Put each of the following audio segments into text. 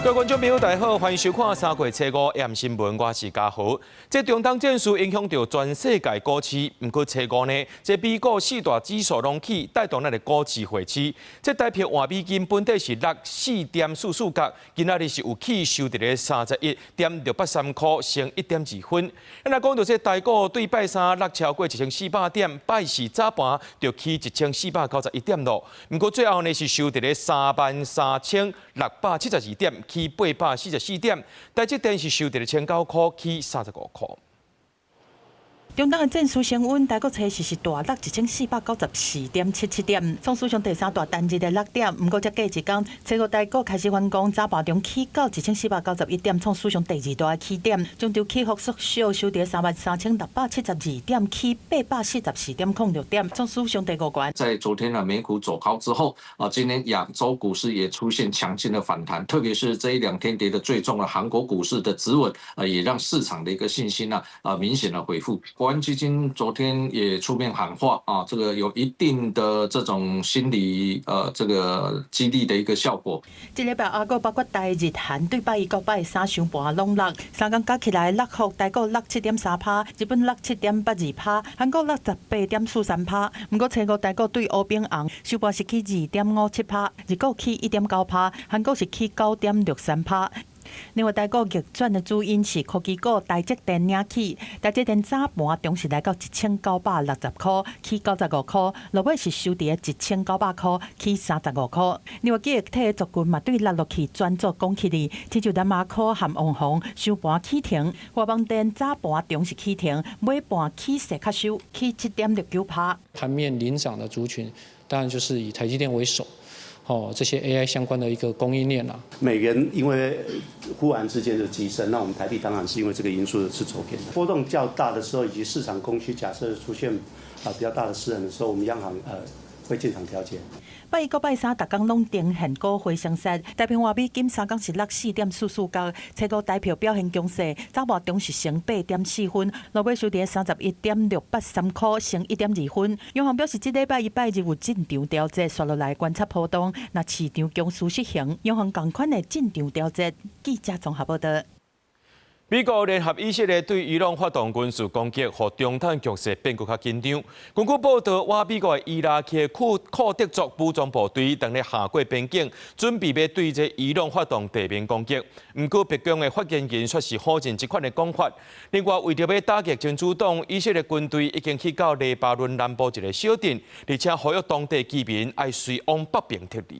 各位觀眾朋友，大家好，歡迎收看三月初五 AM 新聞，我是嘉豪。這中東戰事影響著全世界股市，毋過初五呢，這美股四大指數攏起，帶動咱的股市回升。這台幣換美金本底是落4.44角，今仔日是有起收佇咧31.683箍，升1.2分。咱若講著這台股對拜三落超過1400點，拜四早盤就起1491點囉。毋過最後呢是收佇咧33,672點，起844點，台積電是收佇咧1009箍，起35箍。中東的戰事升溫，台股初時是大落1494.77點，創史上第三大單日的落點。毋過才過一工，初五台股開始反攻，早盤中起到1491點，創史上第二大的起點。終場起伏縮小，收佇33,672點，起844.06點，創史上第五懸。在昨天的美股走高之後，啊，今天亞洲股市也出現強勁的反彈，特別是這一兩天跌得最重的韓國股市的止穩，啊，也讓市場的一個信心呢，啊，明顯的恢復。國安基金昨天也出面喊話啊，這個有一定的這種心理這個激勵的一個效果。這禮拜亞股包括台日韓對拜一佮拜三收盤攏落，三工加起來落幅台股落7.3趴，日本落7.82趴，韓國落18.43趴。毋過初五台股對烏變紅，收盤是起2.57趴，日股起1.9趴，韓國是起9.63趴。另外，台股逆轉的主因是科技股台積電領起，台積電早盤中是來到1960箍，起95箍，落尾是收佇1900箍，起35箍。另外，記憶體族群嘛對落落去轉做講起哩，親像南亞科和旺宏收盤起停，華邦電早盤中是起停，尾盤起勢較收，起7.69趴。盤面領漲的族群，當然就是以台積電為首。哦，這些 AI 相關的一個供應鏈啦。美元因為忽然之間就急升，那我們台幣當然是因為這個因素是走貶的。波動較大的時候，以及市場供需假設出現啊比較大的失衡的時候，我們央行會進場調節。拜一佮拜三，逐工攏呈現股匯雙殺，台幣換美金三工是落4.44角，初五台票表現強勢，早盤中是升8.4分，落尾收佇31.683箍，升1.2分。央行表示，這禮拜一拜二有進場調節，紲落來觀察波動，若市場強勢失衡，央行仝款會進場調節。記者綜合報導。美國聯合以色列對伊朗發動軍事攻擊，予中東局勢變閣較緊張。根據報道，倚美國的伊拉克庫德族武裝部隊當咧橫過邊境，準備欲對這伊朗發動地面攻擊。毋過白宮的發言人卻是否認這款的講法。另外，為著欲打擊真主黨，以色列軍隊已經去到黎巴嫩南部一个小鎮，而且呼籲當地居民愛隨往北邊撤離。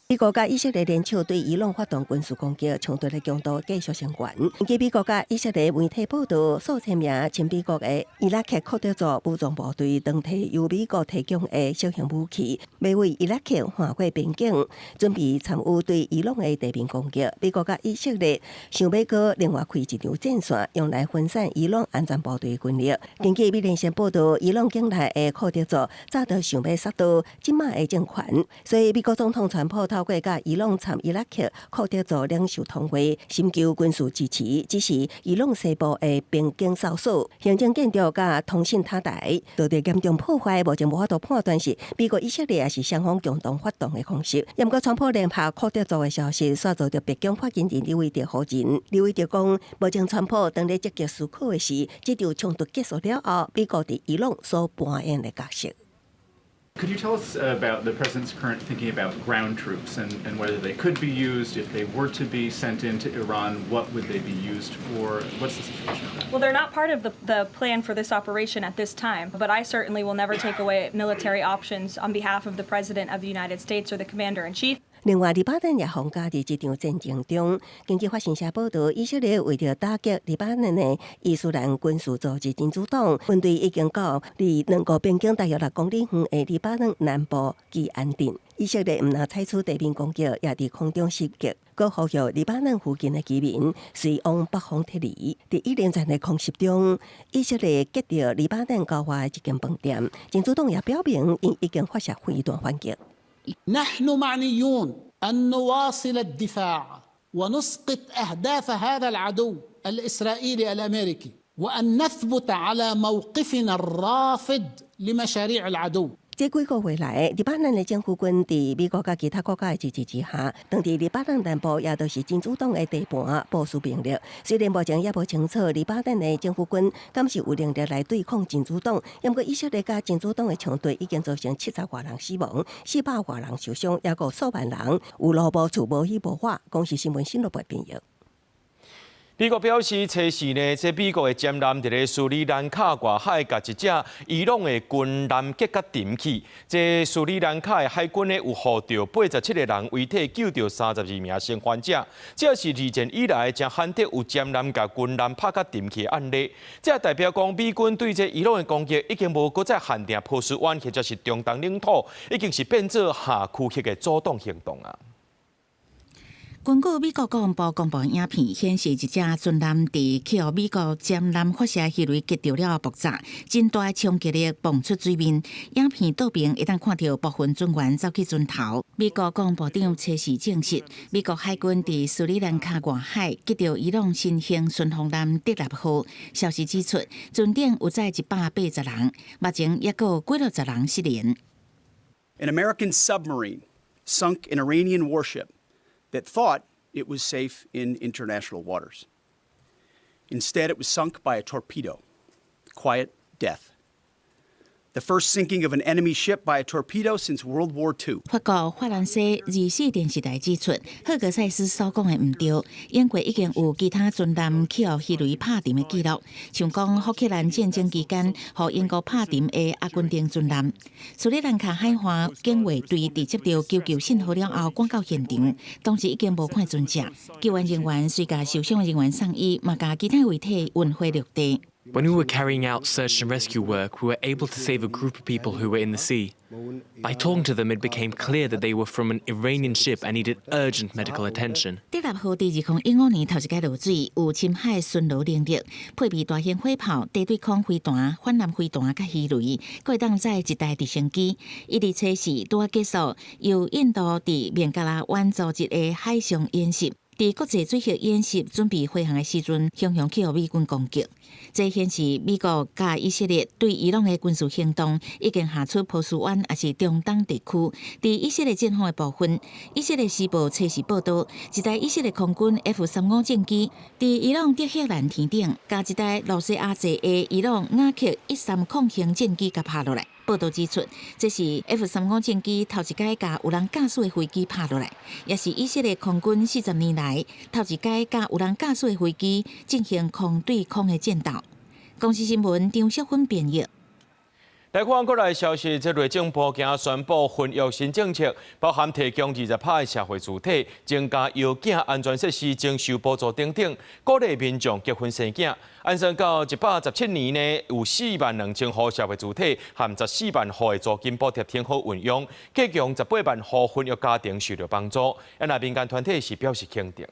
美國佮以色列聯手對伊朗發動軍事攻擊，衝突的強度繼續升懸。根據美國佮以色列媒體報道，數千名親美國的伊拉克庫德族武裝部隊，當提由美國提供的小型武器，欲為伊拉克橫過邊境，準備參與對伊朗的地面攻擊。美國佮以色列想欲閣另外開一條戰線，用來分散伊朗安全部隊軍力。根據美聯社報道，伊朗境內的庫德族早就想欲殺倒這馬的政權，所以美國總統川普透過佮伊朗參伊拉克庫德族領袖通話，尋求軍事支持。只是伊朗西部的邊境哨所、行政建築佮通信塔台遭著嚴重破壞，目前無法度判斷是美國、以色列抑是雙方共同發動的空襲。毋過，川普聯合庫德族的消息，煞遭著白宮發言人李維特否認。李維特講，目前川普當咧積極思考的是，這場衝突結束了後，美國佇伊朗所扮演的角色。 Could you tell us about the president's current thinking about ground troops and whether they could be used? If they were to be sent into Iran, what would they be used for? What's the situation with that? Well, they're not part of the plan for this operation at this time, but I certainly will never take away military options on behalf of the President of the United States or the Commander in Chief. 另外，黎巴嫩也予加佇這場戰爭中。根據法新社報導，以色列為著打擊黎巴嫩的伊斯蘭軍事組織真主黨，軍隊已經到離兩國邊境大約6公里遠的黎巴嫩南部基安鎮。以色列毋但採取地面攻擊，也佇空中襲擊，閣呼籲黎巴嫩附近的居民隨往北方撤離。佇一連串的空襲中，以色列擊著黎巴嫩郊外一間飯店。真主黨也表明，𪜶已經發射飛彈反擊。 نحن معنيون أن نواصل الدفاع ونسقط أهداف هذا العدو الإسرائيلي الأمريكي وأن نثبت على موقفنا الرافض لمشاريع العدو. 這幾個月來，黎巴嫩的政府軍佇美國佮其他國家的支持之下，當地黎巴嫩南部也就是真主黨的地盤部署兵力。雖然目前猶無清楚黎巴嫩的政府軍敢是有能力來對抗真主黨，毋過以色列佮真主黨的衝突已經造成70外人死亡，400外人受傷，猶閣數萬人有路無厝無依無倚。公視新聞新羅編譯。美國表示，初四呢，這美國的潛艦佇咧斯里蘭卡外海，共一隻伊朗的軍艦擊共沉去。這斯里蘭卡的海軍呢，有予著87個人遺體，救著32名生還者。這是二戰以來誠罕得有潛艦共軍艦拍共沉去的案例。這代表講，美軍對這伊朗的攻擊已經無閣再限定波斯灣或者是中東領土，已經是變做跨區域的主動行動啊。根據美國國防部公布影片顯示，一隻船艦佇去予美國潛艦發射魚雷擊著了後爆炸，真大的衝擊力蹦出水面。影片倒爿會當看著部分船員走去船頭。美國國防部長初四證實，美國海軍佇斯里蘭卡外海擊著伊朗新型巡防艦德納號。消息指出，船頂有載180人，目前猶閣有幾落十人失聯。 An American submarine sunk an Iranian warship that thought it was safe in international waters. Instead, it was sunk by a torpedo. Quiet death. The first sinking of an enemy ship by a torpedo since World War II. 法國法蘭西24電視台指出，赫格塞斯所講的毋對，英國已經有其他船艦去予魚雷拍沉的記錄，像講福克蘭戰爭期間，予英國拍沉的阿根廷船艦。斯里蘭卡海岸警衛隊佇接到求救信號了後，趕到現場，當時已經無看船隻，救援人員隨共受傷的人員送醫，嘛共其他遺體運回陸地。 When we were carrying out search and rescue work, we were able to save a group of people who were in the sea. By talking to them, it became clear that they were from an Iranian ship and needed urgent medical attention. 德納號佇2015年頭一擺落水，有深海巡邏能力，配備大型火炮、地對空飛彈、反艦飛彈佮魚雷，閣會當載一台直升機。伊佇初四拄仔結束由印度佇孟加拉灣組織的海上演習。佇國際水域演習準備飛行的時陣，雄雄去予美軍攻擊。這顯示美國佮以色列對伊朗的軍事行動已經跨出波斯灣，抑是中東地區。佇以色列戰方的部分，以色列時報初四報道，一台以色列空軍 F-35戰機佇伊朗德黑蘭天頂，共一台露西亞製的伊朗雅克130型戰機共拍落來。報道指出，這是 F-35戰機頭一擺共無人駕駛的飛機拍落來，也是以色列空軍40年來頭一擺共無人駕駛的飛機進行空對空的戰鬥。公視新聞張淑芬編譯。來看國內消息，這內政部今宣布婚育新政策，包含提供20%的社會住宅，增加幼囝安全設施、徵收補助等等，鼓勵民眾結婚生囝。按算到117年呢，有4萬2千戶社會住宅和14萬戶的租金補貼挺好運用，計共18萬戶婚育家庭受著幫助。啊，若民間團體是表示肯定。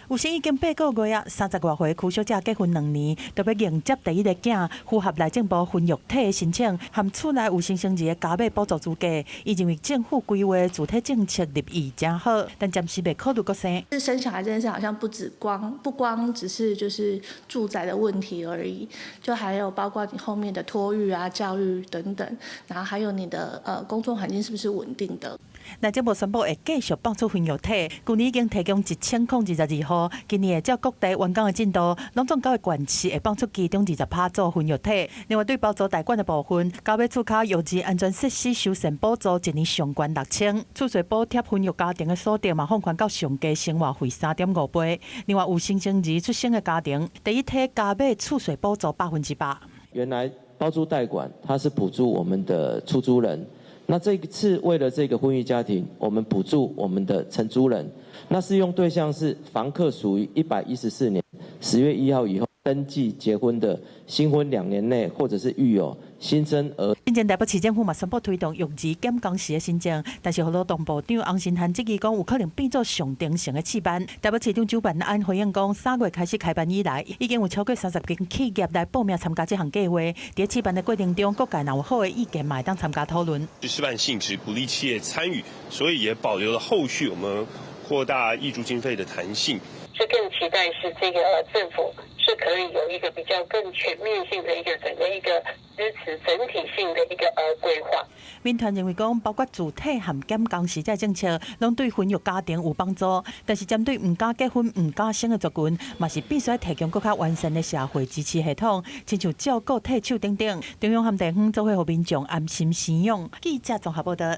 有生已經8個月啊，30外歲柯小姐結婚2年，就欲迎接第一个囝，符合內政部婚育體的申請，含厝內有新生兒的加碼補助資格。伊認為政府規劃住宅政策立意誠好，但暫時袂考慮閣生。生小孩這件事好像不止光不光只是就是住宅的問題而已，就還有包括你後面的托育啊、教育等等，然後還有你的工作環境是不是穩定的。內政部宣布會繼續放出婚育體，舊年已經提供1022戶，今年會照各地完工的進度，攏總九個縣市會放出其中20%做婚育體。另外對包租代管的部分，加碼厝跤幼兒安全設施修繕補助，一年上懸6000，厝稅補貼婚育家庭的所得嘛放寬到上低生活費3.5倍。另外有新生兒出生的家庭，第一胎加碼厝稅補助100%。原來包租代管，它是補助我們的出租人。那這一次為了這個婚育家庭，我們補助我們的承租人。那適用對象是房客屬於114年10月1號以後登記結婚的新婚2年內，或者是育有新生兒。之前台北市政府嘛宣布推動育兒減工時的新政，但是勞動部長洪申翰質疑講有可能變做上頂層的試辦。台北市長蔣萬安回應講，3月開始開辦以來，已經有超過30間企業來報名參加這項計劃。佇試辦的過程中，各界若有好的意見，嘛會當參加討論。試辦性質，鼓勵企業參與，所以也保留了後續我們擴大挹注經費的彈性。這更期待是這個政府是可以有一個比較更全面性的一個整個一個支持整體性的一個規劃。民團認為講，包括自退和減工時這政策，攏對婚育家庭有幫助。但是針對毋敢結婚、毋敢生的族群，嘛是必須提供閣較完善的社會支持系統，親像照顧退手等等。中央和地方做伙予民眾安心生養。記者綜合報道。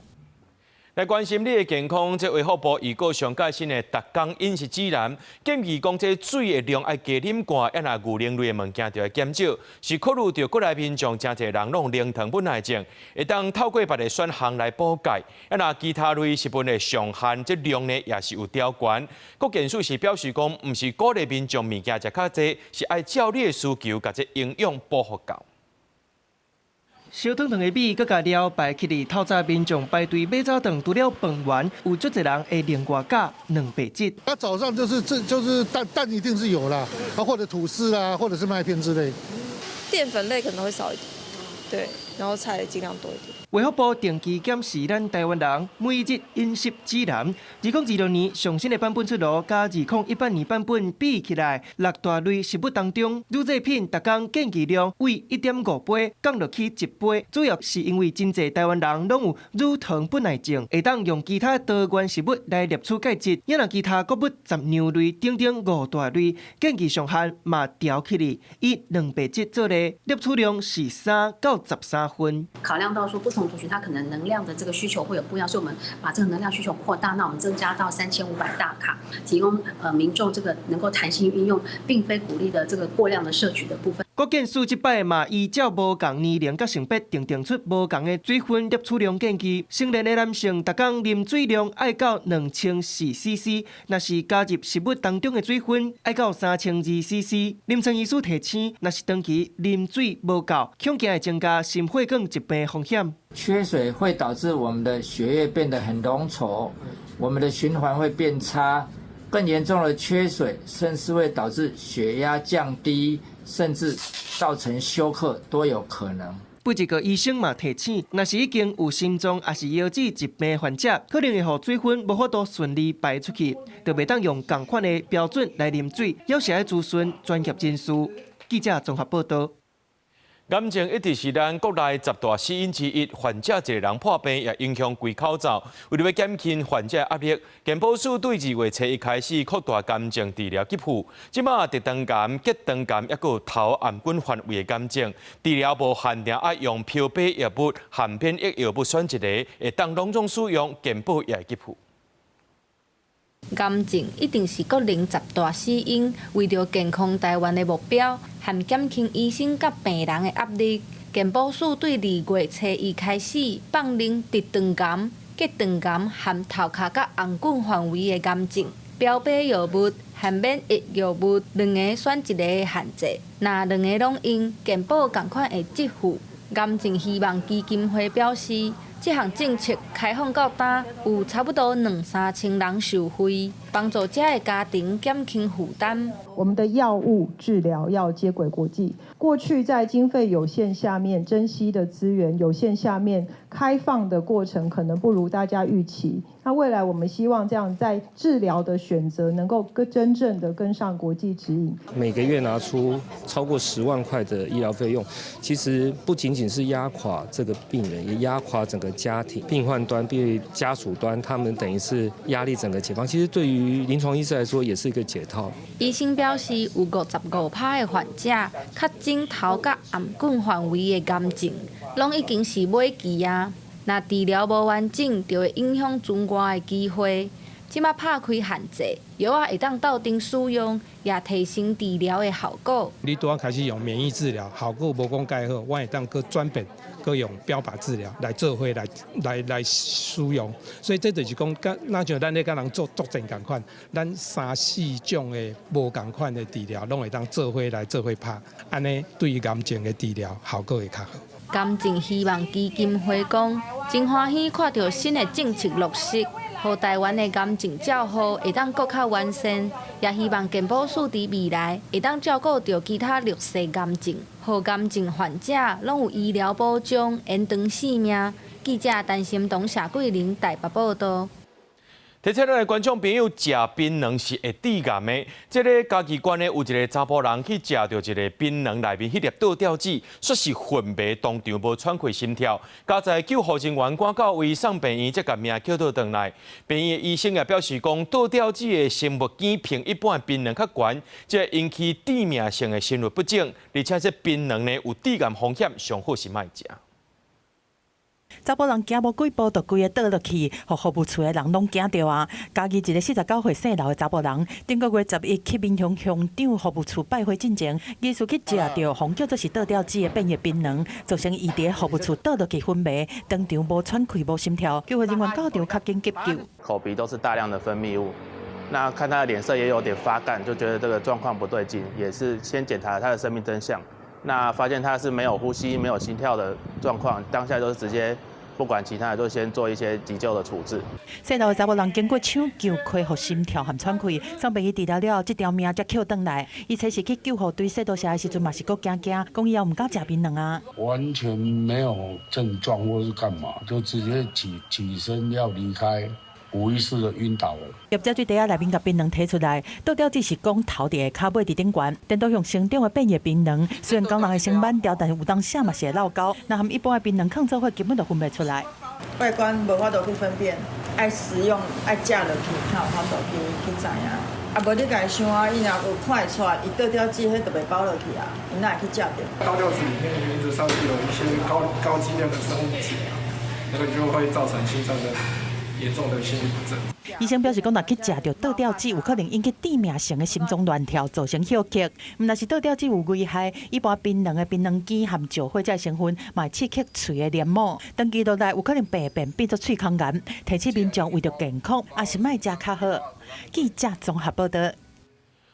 來關心你的健康，這衛福部預告上蓋新的逐工飲食指南，建議講這水的量愛加啉寡，抑若牛奶類的物件就愛減少，是考慮著國內民眾誠濟人攏有零糖不耐症，會當透過別个選項來補鈣。抑若其他類食品的上限這量呢，也是有調懸。國健署是表示講，毋是鼓勵民眾物件食較濟，是愛照你的需求，共這營養補予夠。燒燙燙的米，閣共料擺起來，透早民眾排隊買早頓，除了飯圓，有足濟人會另外加蛋白質。那早上就是這就是蛋蛋一定是有啦，啊或者吐司啦，或者是麥片之類。澱粉類可能會少一點，對，然後菜盡量多一點。衛福部定期檢視咱台灣人每日飲食指南，2026年上新的版本出爐，佮2018年版本比起來，六大類食物當中，乳製品逐工建議量為1.5杯降落去1杯，主要是因為真濟台灣人攏有乳糖不耐症，會當用其他多元食物來攝取鈣質。抑若其他穀物雜糧類等等五大類建議上限嘛調起來，以蛋白質做例，攝取量是3到13份。考量到說不同族群，它可能能量的這個需求會有不一樣，所以我們把這個能量需求擴大，那我們增加到3500大卡，提供民眾這個能夠彈性運用，並非鼓勵的這個過量的攝取的部分。國健署這擺嘛依照無仝年齡佮性別，訂定出無仝的水分攝取量建議。成年的男性，逐工啉水量愛到2400 CC，若是加入食物當中的水分，愛到3200 CC。臨床醫師提醒，若是長期啉水無夠，恐驚會增加心血管疾病風險。缺水會導致我們的血液變得很濃稠，我們的循環會變差。更嚴重的缺水，甚至會導致血壓降低，甚至造成休克都有可能。不過醫生嘛提醒，若是已經有心臟抑是腰子疾病患者，可能會予水分無法度順利排出去，就袂當用仝款的標準來啉水，猶是愛諮詢專業人士。記者綜合報道。癌症一直是咱國內十大死因之一，患者一个人破病也影響規口罩。為了欲減輕患者壓力，健保署對二月初一開始擴大癌症治療給付。這馬直腸癌、結腸癌，抑閣有頭頷頸範圍的癌症，治療無限定愛用標靶藥物、含免疫藥物選一个，會當攏總使用，健保也會給付。癌症一定是國人十大死因，為著健康台灣的目標，和減輕醫生佮病人的壓力，健保署對二月初一開始放任直腸癌、結腸癌和頭殼佮頷頸範圍的癌症，標靶藥物和免疫藥物兩个選一个的限制。若兩个攏用，健保仝款會給付。癌症希望基金會表示，這項政策開放到今，有差不多兩三千人受惠，幫助這个家庭減輕負擔。我們的藥物治療要接軌國際。過去在經費有限下面，珍稀的資源有限下面，開放的過程可能不如大家預期。那未來我們希望這樣在治療的選擇能夠跟真正的跟上國際指引。每個月拿出超過10萬塊的醫療費用，其實不僅僅是壓垮這個病人，也壓垮整個家庭。病患端、病家屬端，他們等於是壓力整個解放。其實對於臨床醫師來說，也是一個解套。醫生表示，有55%的患者確診頭佮頷頸範圍的癌症，攏已經是尾期啊。若治療無完整，就會影響存活的機會。這馬拍開限制，藥仔會當鬥陣使用，也提升治療的效果。你拄仔開始用免疫治療，效果無講蓋好，阮會當閣轉變，閣用標靶治療來做伙來使用。所以這就是講，佮若像咱咧佮人做作戰仝款，咱三四種的無仝款的治療，攏會當做伙來做伙拍，按呢對於癌症的治療效果會較好。癌症希望基金會講，真歡喜看著新的政策落實，予台灣的癌症照護會當閣較完善，也希望健保署佇未來會當照顧著其他弱勢癌症，予癌症患者攏有醫療保障，延長性命。記者陳心彤、謝桂玲台北報道。提醒咱的觀眾朋友，食檳榔是會致癌的。這个嘉義縣呢，有一个查埔人去食著一个檳榔內面彼粒倒吊子，煞是昏迷當場無喘氣心跳。佳哉救護人員趕到位送病院，才共命救倒轉來。病院的醫生也表示講，倒吊子的生物鹼比一般的檳榔較懸，這引起致命性的心律不整，而且這檳榔呢有致癌風險，上好是莫食。查埔人行無幾步就規个倒落去，予服務處的人攏驚著啊！嘉義一个49歲姓劉的查埔人，頂個月11去民雄鄉長服務處拜會進前，疑似去食著予叫做是倒吊子的變異檳榔，造成伊佇服務處倒落去昏迷，當場無喘氣、無心跳，救護人員到場較緊急救。口鼻都是大量的分泌物，那看他的臉色也有點發乾，就覺得這個狀況不對勁，也是先檢查他的生命徵象。那發現他是沒有呼吸、沒有心跳的狀況，當下都是直接不管其他的，就先做一些急救的處置。姓劉的查某人經過搶救，恢復心跳和喘氣，送病院治療了後，這條命才抾轉來。伊初時去救護隊洗倒車的時陣嘛是閣驚驚，講以後毋敢食檳榔啊。完全沒有症狀或是幹嘛，就直接起身要離開。無意識的暈倒了。業者對袋仔內面共檳榔提出來，倒吊子是講頭佇下跤尾佇頂懸，顛倒向成長的變異檳榔。雖然講人會先挽掉，但是有當時嘛是會落溝。若和一般的檳榔囥做伙，根本就分袂出來。外觀無法度去分辨，愛食用愛食落去，才有法度去知影。啊，無你家己想啊，伊若有看會出來，伊倒吊子彼就袂包落去啊，伊哪會去食著？倒吊子裡面原則上是有一些高劑量的生物鹼，那個就會造成心臟的嚴重的心律不整。醫生表示，講若去食著倒吊子，有可能引起致命性的心臟亂跳，造成休克。毋但是倒吊子有危害，一般檳榔的檳榔鹼含石火這成分，嘛會刺激喙的黏膜，長期落來有可能病變做喙空癌。提醒民眾為著健康，還是莫食較好。記者綜合報道。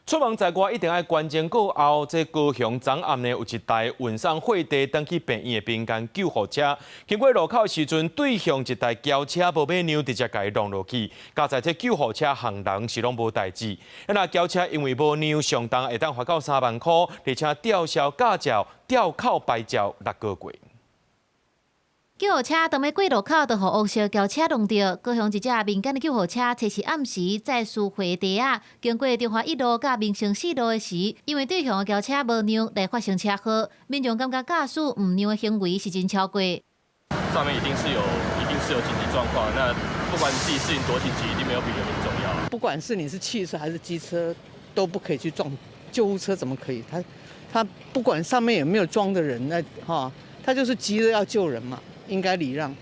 出門在外一定愛關照過後，這高雄昨暗呢有一台運送貨袋轉去病院的民間救護車，經過路口時陣，對向一台轎車無欲讓，直接共伊撞落去。佳哉這救護車行人是攏無代誌。若轎車因為無讓，上重會當罰到3萬箍，而且吊銷駕照、吊扣牌照6個月。救護車當欲過路口，就予烏色轎車撞著。高雄一隻民間的救護車，初四暗時載輸貨袋仔，經過中華一路佮民生四路的時，因為對向的轎車無讓，來發生車禍。民眾感覺駕駛毋讓的行為是真超過。上面一定是有緊急狀況，那不管你自己事情多緊急，一定沒有比人命重要。不管是你是汽車還是機車，都不可以去撞救護車，怎麼可以？他不管上面有沒有裝的人，那哈，他就是急著要救人嘛。應該禮讓。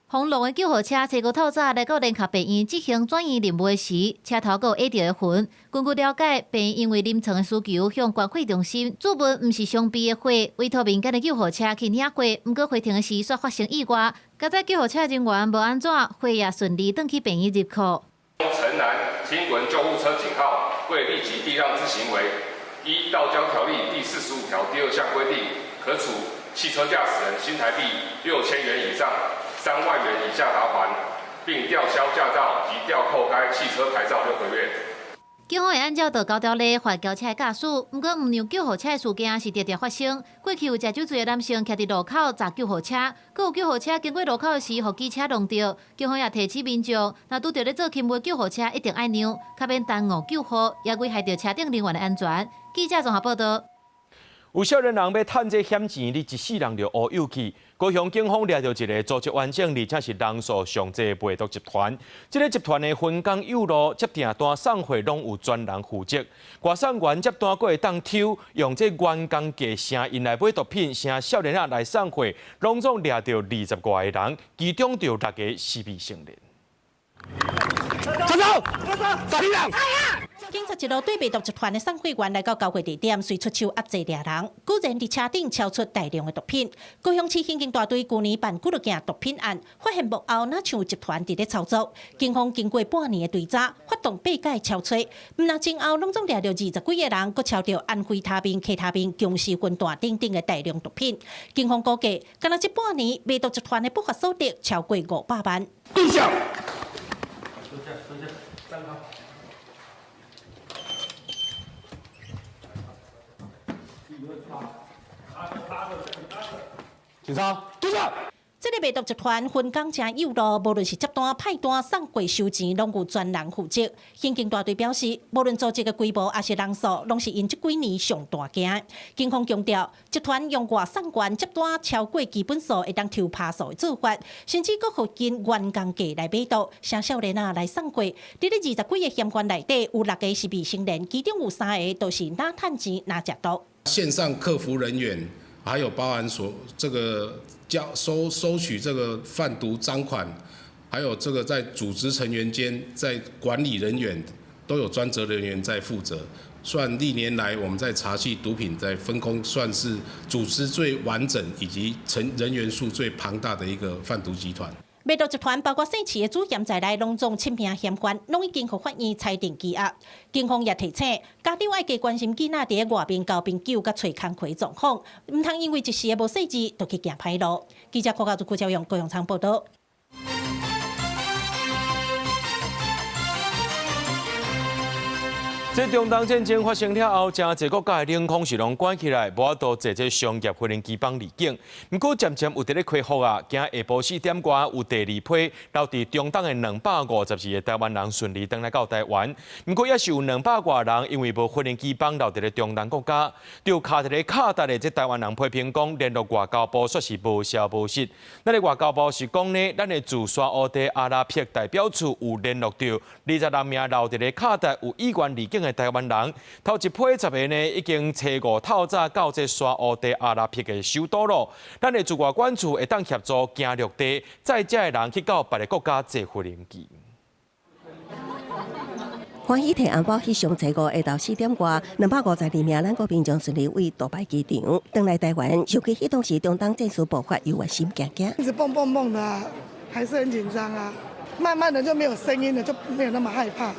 紅龍的救護車初五透早來到聯合病院執行轉院任務的時，車頭閣有壓著的痕。根據了解，病院因為臨床的需求，向關貨中心注文毋是常備的貨，委託民間的救護車去領貨。毋過回程的時，煞發生意外，佳哉救護車人員無按怎，貨也順利轉去病院入庫。誠然，聽聞救護車警號未立即避讓之行為，依道交條例第45條第2項規定，可處汽車駕駛人新台幣6000元以上3萬元以下罰鍰，並吊銷駕照及吊扣該汽車牌照6個月。警方會按照道交條例罰轎車的駕駛，毋過毋讓救護車的事件是常常發生。過去有食酒醉的男性徛佇路口閘救護車，閣有救護車經過路口時，予機車撞著。警方也提醒民眾，若拄著咧做勤務的救護車，一定愛讓，較免耽誤救護，也危害著車頂人員的安全。記者綜合報道。有少年人欲趁這險錢，你一世人就烏有去。高雄警方掠著一个組織完整，而且是人數上濟的賣毒集團。這个集團的分工有路，接訂單送貨攏有專人負責。外送員接單閣會當抽，用這員工價聲音來買毒品，請少年仔來送貨，攏總掠著20外个人，其中就有6个是未成年。站住！抓人！警察一路對賣毒集團的送貨員來到交會地點，隨出手壓制掠人，居然佇車頂抄出大量的毒品。高雄市刑警大隊舊年辦幾多件毒品案，發現幕後若像集團佇咧操作。警方經過半年的追查，發動八改抄揣，毋但前後攏總掠著20幾个人，閣抄著安非他命、K他命、僵屍魂斷等等的大量毒品。警方估計，干焦這半年賣毒集團的不法所得超過500萬。跪下！警察，蹲下！這个這賣毒集團分工誠有路，無論是接單、派單、送貨、收錢，攏有專人負責。刑警大隊表示，無論組織的規模抑是人數，攏是𪜶這幾年上大件。警方強調，集團用外送員接單超過基本數會當抽趴數的做法，甚至閣予跟員工價來買毒，請少年仔來送貨。佇咧20幾個嫌犯內底，有6個是未成年，其中有3個都是若趁錢若食毒。線上客服人員，還有包含所這個交收收取這個販毒贓款，還有這個在組織成員間，在管理人員都有專責人員在負責。算歷年來我們在查緝毒品在分工，算是組織最完整以及成人員數最龐大的一個販毒集團。賣毒集團包括姓氏的主嫌在內，攏總7名嫌犯，攏已經予法院裁定羈押。警方也提醒家長愛加關心囡仔佇外面交朋友佮揣工課狀況，毋通因為一時的無細緻，就去行歹路。記者郭家祖、郭昭勇、高永昌報道。這中東戰爭發生了後，誠濟國家的領空是攏關起來，無法度坐這商業飛行機放離境。毋過漸漸有佇咧恢復啊，今下晡4點外有第二批留佇中東的252個台灣人順利轉來到台灣。毋過也是有200外人因為無飛行機放留佇咧中東國家，就卡佇咧卡達的這台灣人批評講，聯絡外交部說是無消無息。咱的外交部是講呢，咱的駐沙烏地阿拉伯代表處有聯絡到26名留佇咧卡達有意願離境的台灣人，頭一批10個呢，已經初五透早到這沙烏地阿拉伯的首都咯。咱的駐外館處會當協助行陸地載這的人去到別个國家坐飛行機。歡喜提紅包彼上初五下晝4點外，252名咱國民眾順利為杜拜機場轉來台灣。想起彼當時中東戰事爆發，猶原心驚驚。一直蹦蹦蹦的，還是很緊張啊。慢慢的就沒有聲音了，就沒有那麼害怕。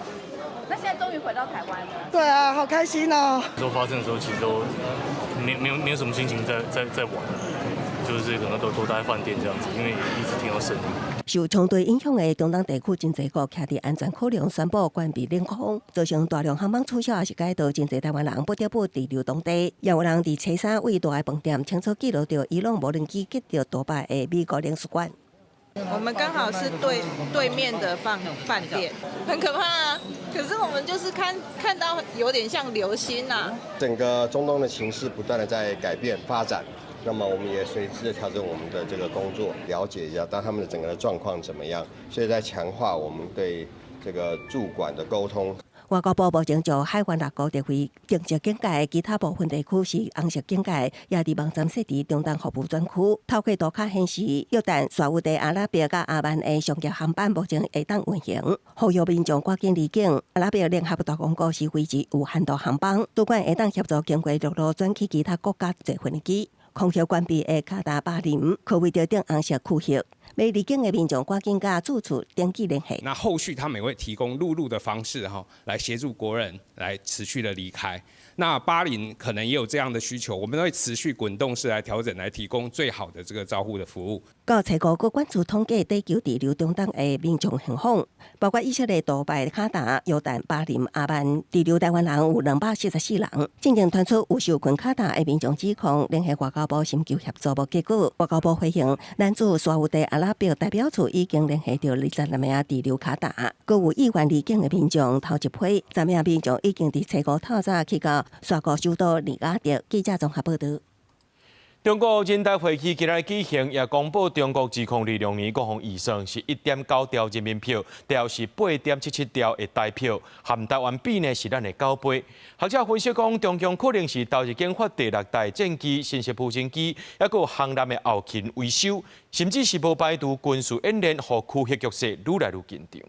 那現在終於回到台灣了。對啊，好開心哦。時候發生的時候，其實都沒有什麼心情在玩，就是可能都待在飯店這樣子，因為一直聽到聲音。受衝突影響的中東地區，真濟國徛佇安全考量，宣布關閉領空，造成大量航班取消，也是改道，真濟台灣人不得不滯留當地。也有人佇初三為大的飯店清楚記錄著伊朗無人機擊著杜拜的美國領事館。我們剛好是對面的飯店，很可怕啊！可是我們就是看到有點像流星啊。整個中東的情勢不斷的在改變發展，那麼我們也隨之的調整我們的這個工作，了解一下當他們的整個的狀況怎麼樣，所以在強化我們對這個駐館的溝通。外交部目前就海灣6個特會定級警戒，其他部分地區是紅色警戒，也佇網站設置中東服務專區。透過圖卡顯示，約旦、沙烏地阿拉伯佮阿曼的商業航班目前會當運行，呼籲民眾趕緊離境。阿拉伯聯合大公國是維持有限度航班，主管會當協助經過陸路轉去其他國家坐飛機。空域關閉的卡達巴林，可為著頂紅色區域。欲離境的民眾趕緊佮駐處登記聯繫。那後續他們也會提供陸路的方式，哈，來協助國人來持續的離開。那巴林可能也有這樣的需求，我們會持續滾動式來調整，來提供最好的這個照護的服務。到初五，國管處統計地球滯留中東的民眾現況，包括以色列、杜拜、卡達、約旦、巴林、阿曼滯留台灣人有244人。進前傳出有受困卡達的民眾指控，聯繫外交部尋求協助無結果。外交部回應，咱駐沙烏地阿拉伯代表處已經聯繫到26名滯留卡達，閣有意願離境的民眾，頭一批10名民眾已經佇初五透早去到沙國首都利雅得。記者綜合報導。中國人大會議今日舉行，也公布中國2026年國防預算是1.9兆人民幣，兆是8.77兆的台票，和台灣比呢是咱的9倍。學者分析講，中共可能是投入研發第6代戰機、新式無人機，抑閣有航艦的後勤維修，甚至是無排除軍事演練，予區域局勢愈來愈緊張。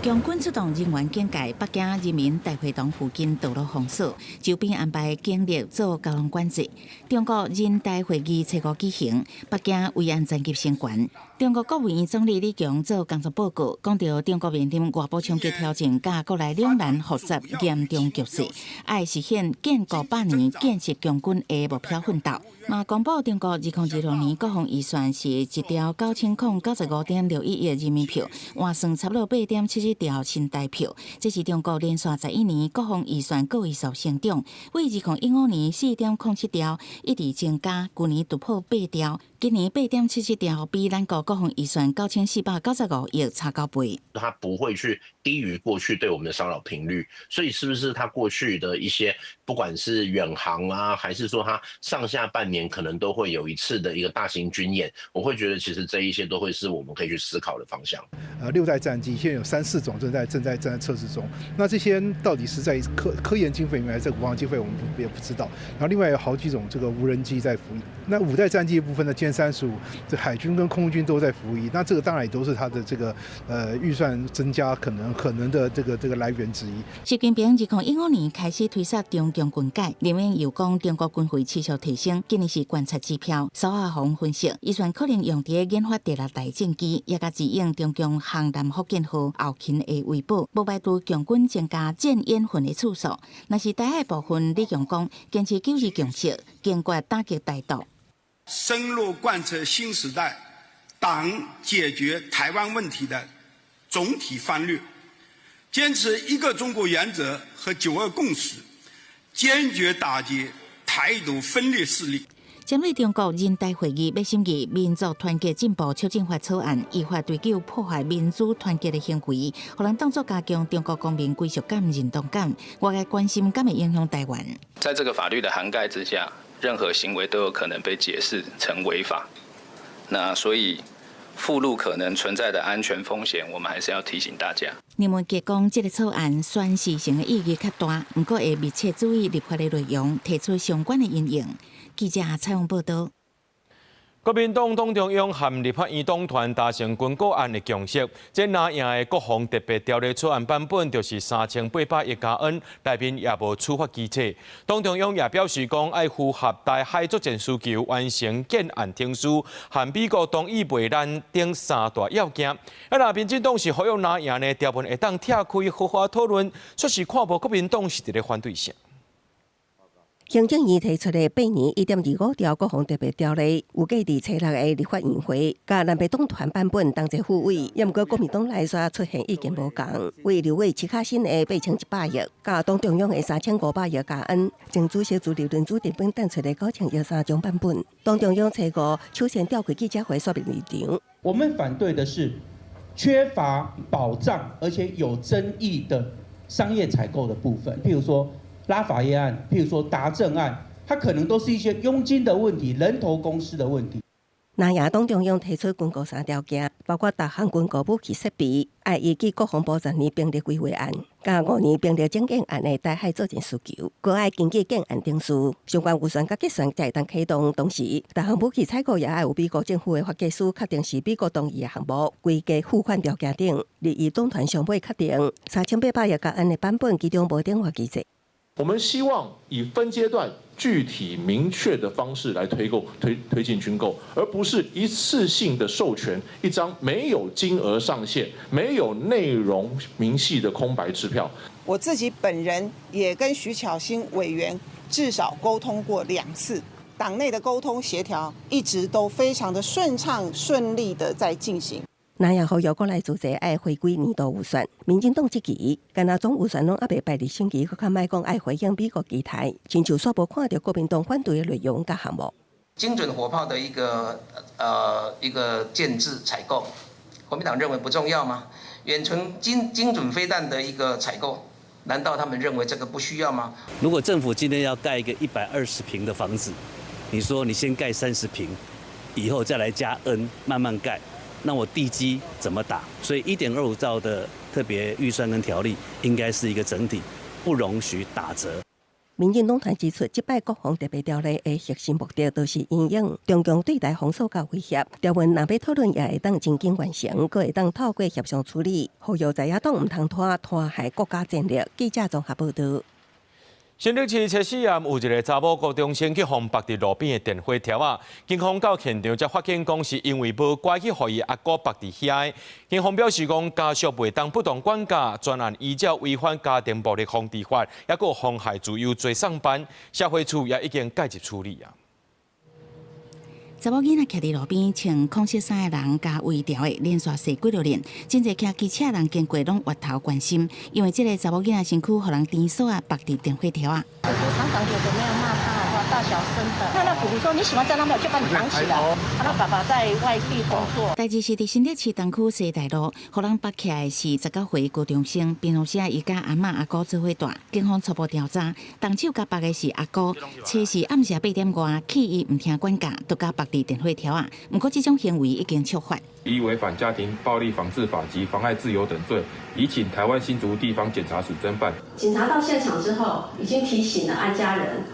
共軍出動人員警戒，北京人民大會堂附近道路封鎖，周邊安排警力做交通管制。中國人大會議初五舉行，北京維安層級升懸。中國國務院總理李強做工作報告，講到中國面臨外部衝擊挑戰，佮國內兩難複雜嚴重局勢，愛實現建國百年建設強軍的目標奮鬥。嘛公布中國2026年國防預算是1兆9095.61億人民幣，換算差不多8.77兆新台幣。這是中國連續11年國防預算個位數成長，為2015年4.07兆一直增加，舊年突破8兆，今年8.77兆，比咱國國防預算9495億差9倍。它不會去低於過去對我們的騷擾頻率，所以是不是它過去的一些，不管是遠航啊，還是說它上下半年可能都會有一次的一個大型軍演，我會覺得其實這一些都會是我們可以去思考的方向。六代戰機現在有三四種正在測試中，那這些到底是在科研經費裡面還是在國防經費，我們也不知道。然後另外有好幾種這個無人機在服役。那五代戰機的部分呢，殲35，這海軍跟空軍都在服役，那這個當然也都是它的這個預算增加可能的這個來源之一。習近平2015年開始推捒中共軍改，林明又講中國軍費持續提升，今年是觀察指標。蘇亞紅分析，預算可能用佇研發第六代戰機，也共指應中共航艦福建號後勤的維保，無排除共軍增加戰演訓的次數。若是台海部分，李強講堅持九二共識，堅決打擊台獨。深入貫徹新時代黨解決台灣問題的總體方略，堅持一個中國原則和九二共識，堅決打擊台獨分裂勢力。針對中國人大會議欲審議民族團結進步促進法草案，依法追究破壞民族團結的行為，予人當作加強中國公民歸屬感、認同感。外界關心敢會影響台灣。在這個法律的涵蓋之下，任何行為都有可能被解釋成違法。那所以，附錄可能存在的安全風險，我們還是要提醒大家。林文傑講，這個草案宣示性的意義較大，毋過會密切注意立法的內容，提出相關的因應。記者採訪報道。國民黨黨中央和立法院黨團達成軍購案的共識，這藍營的國防特別條例草案版本就是3800億加元，內面也無處罰機制。黨中央也表示講，愛符合台海作戰需求，完成建案程序，和美國同意賣咱等三大要件。啊，若民進黨是呼籲藍營的條文會當拆開好好討論，卻是看無國民黨是佇咧反對啥。行政院提出的8年1.25兆國防特別條例，預計佇初六的立法院會，佮藍白黨團版本同齊付委，也毋過國民黨內煞出現意見無仝，為立委徐巧芯的8100億，佮黨中央的3500億加元，前主席朱立倫主持本等出的9000億三種版本，黨中央初五首先召開記者會說明立場。我們反對的是缺乏保障而且有爭議的商業採購的部分，譬如說拉法葉案，譬如說達正案，它可能都是一些佣金的問題、人頭公司的問題。藍營黨中央提出軍購三條件，包括逐項軍購武器設備，愛依據國防部十年兵力規劃案，佮5年兵力整建案的台海作戰需求，閣愛根據建案程序，相關預算佮結算才會當啟動。同時，逐項武器採購也愛有美國政府的發給書，確定是美國同意的項目，規格付款條件等。立院黨團上尾確定3800億加元的版本，其中無頂發機制。我們希望以分階段、具體明確的方式來推購、推進軍購，而不是一次性的授權一張沒有金額上限、沒有內容明細的空白支票。我自己本人也跟徐巧芯委員至少溝通過2次，黨內的溝通協調一直都非常的順暢、順利的在進行。藍營呼籲國內組織愛回歸年度預算，民進黨質疑，干焦總預算攏猶未排入審議，閣較莫講愛回應美國期待，親像煞無看著國民黨反對的內容佮項目。精準火炮的一個建制採購，國民黨認為不重要嗎？遠程精準飛彈的一個採購，難道他們認為這個不需要嗎？如果政府今天要蓋一個120坪的房子，你說你先蓋30坪，以後再來加 N，慢慢蓋。那我地基怎麼打？所以1.25兆的特別預算跟條例應該是一個整體，不容許打折。民進黨團指出，這擺國防特別條例的核心目的，就是因應中共對台封鎖佮威脅。條文若欲討論，也會當真緊完成，閣會當透過協商處理。呼籲在野黨毋通拖拖害國家戰略。記者綜合報道。新竹市初四暗有一個查某高中生去予縛佇路邊的電火柱仔，警方到現場才發現講是因為無乖去予伊阿姑縛佇遐。警方表示講家屬袂當不當管教，專案依照違反家庭暴力防治法，抑閣妨害自由罪送辦，社會處也已經介入處理啊。查某囡仔徛佇路邊，穿空色衫的人共圍牢的，連續踅幾落輪，真濟騎機車人經過攏越頭關心，因為這个查某囡仔身軀予人電索仔縛佇電火柱仔。我常常覺得沒有罵他的話，大小聲的。那那哥哥說你喜歡在那邊，就把你綁起來。他爸爸在外地工作。代誌是佇新竹市東區西大路，予人縛起來的是19歲高中生，平常時啊，伊佮阿嬤阿姑做伙蹛。警方初步調查，動手共縛的是阿姑，初四暗時8點外，氣伊毋聽管教，就共縛佇電火柱仔。毋過這種行為已經觸法。依違反家庭暴力防治法及妨礙自由等罪，移請台灣新竹地方檢察署偵辦。警察到現場之後，已經提醒了案家人，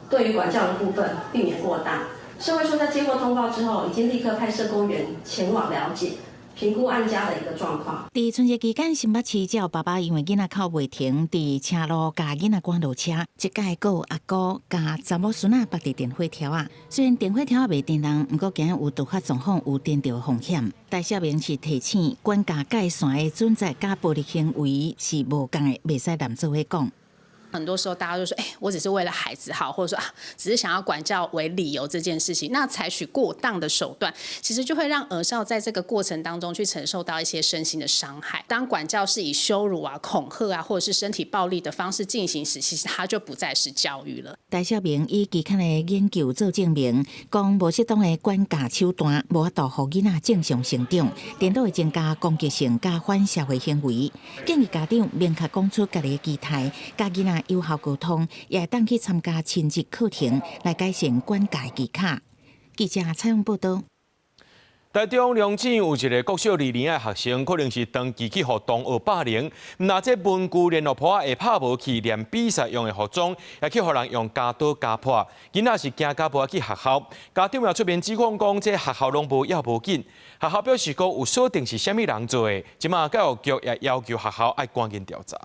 對於管教的部分避免過大。社會處在接獲通報之後，已經立刻派社工員前往了解、評估案家的一個狀況。佇春節期間，新北市有爸爸因為囡仔哭袂停，佇車路共囡仔趕落車，這擺閣有阿姑共查某孫仔縛佇電火柱仔。雖然電火柱仔袂電人，毋過驚有突發狀況有電著風險。戴少明是提醒，管教界線的準則佮暴力行為是無仝的，袂使濫做伙講。很多時候大家都說，哎，我只是為了孩子好，或者說啊，只是想要管教為理由這件事情，那採取過當的手段，其實就會讓兒少在這個過程當中去承受到一些身心的傷害。當管教是以羞辱啊、恐嚇啊，或者是身體暴力的方式進行時，其實它就不再是教育了。戴少明以期刊的研究做證明，講無適當的管教手段，無法度予囡仔正常成長，顛倒會增加攻擊性佮反社會行為。建議家長明確講出家己的期待，佮囡仔有效溝通，也會當去參加親子課程來改善管教技巧。記者採訪報導。台中龍井有一个國小二年的學生，可能是長期去予同學霸凌，毋但這文具聯絡簿仔會拍無去，連比賽用的服裝也去予人用鉸刀鉸破。囡仔是驚甲無愛去學校，家長也出面指控講，這學校攏無要無緊。學校表示講有鎖定是啥物人做的，這馬教育局也要求學校愛趕緊調查。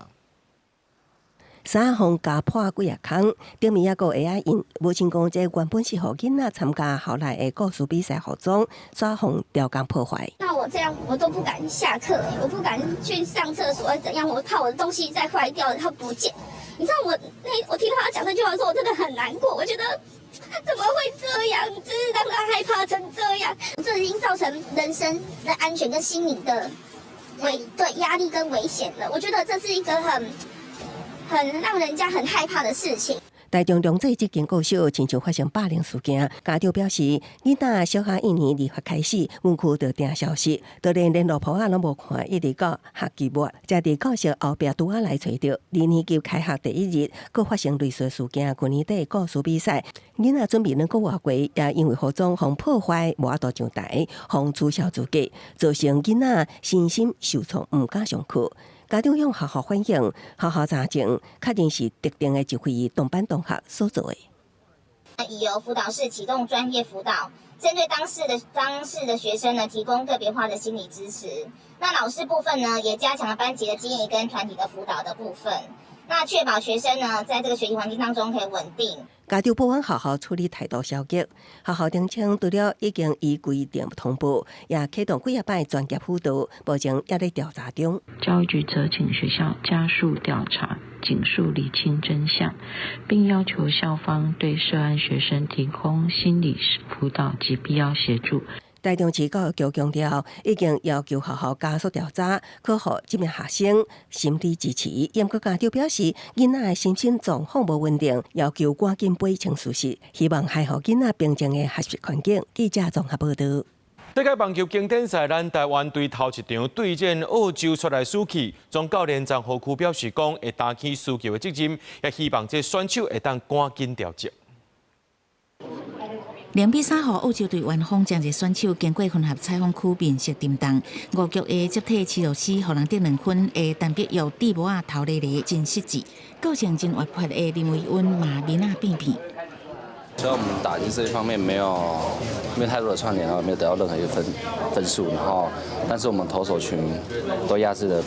衫予鉸破幾仔空，頂面猶閣鞋仔印，無像講這原本是予囡仔參加校內的故事比賽服裝，煞予刁工破壞。那我這樣我都不敢下課，我不敢去上廁所，怎樣？我怕我的東西再壞掉，然後不見。你知道我那我聽到他講這句話的時候，我真的很難過。我覺得怎麼會這樣？就是讓他害怕成這樣，這已經造成人身的安全跟心理的危對壓力跟危險了。我覺得這是一個很讓人家很害怕的事情。台中龍井這間國小親像發生霸凌事件，家長表示，囡仔小學一年二月開始，文具就定消失，就連聯絡簿仔攏無看，一直到學期末，才佇教室後壁櫥仔來揣著。二年級開學第一日，閣發生類似事件。舊年底故事比賽，囡仔準備兩個外過，也因為服裝予破壞，無法度上台，予取消資格，造成囡仔身心受創，毋敢上課。家長向學校反映，學校查證確認是特定的一位同班同學所做的。已由輔導室啟動專業輔導，針對當事的學生呢，提供個別化的心理支持。那老師部分呢，也加強了班級的經營跟團體的輔導的部分。那確保學生呢，在這個學習環境當中可以穩定。家長不滿學校處理態度消極，學校澄清除了已經依規定通報，也啟動幾仔擺專業輔導，目前也咧調查中。教育局責請學校加速調查，盡速釐清真相，並要求校方對涉案學生提供心理輔導及必要協助。台中市教育局強調，已經要求學校加速調查，予這名學生心理支持。毋過家長表示，囡仔的心身狀況無穩定，要求趕緊厘清事實，希望還予囡仔平靜的學習環境。記者綜合報導。世界棒球經典賽，咱台灣隊頭一場對戰澳洲出來輸去，總教練張和區表示講，會擔起輸球的責任，也希望這選手會當趕緊調整。 2比3予澳洲隊完封，誠濟選手經過混合採訪區面色沉重。五局的接替徐老師，予人得兩分的陳碧玉蒂帽仔頭咧咧真失智，個性真活潑的林維溫嘛面仔變變。所以我們打擊這一方面沒有太多的串聯，然後沒有得到任何一個分數，然後但是我們投手群都壓制的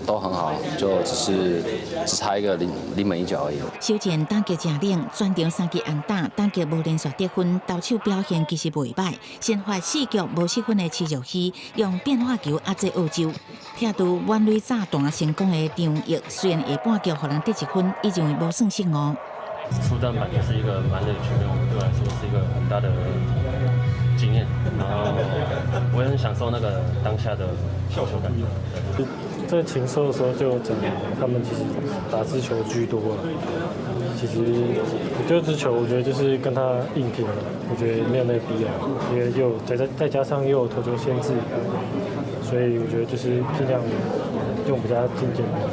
都很好，就只是只差一個臨門一腳而已。首戰打擊誠冷，全場三支安打，打擊無連續得分，投手表現其實袂䆀。先發四局無失分的徐若曦用變化球壓制澳洲，拆除滿壘炸彈成功的張毅，雖然下半局予人得一分，伊認為無算失誤。初戰板就是一個蠻的局面，對我來說是一個很大的經驗，然後我也很享受那個當下的投球感覺。在琴射的時候就講，他們其實打直球居多了。其實丟直球，我覺得就是跟他硬拼了，我覺得沒有那個必要，因為又再加上又有投球限制，所以我覺得就是盡量用比較精簡的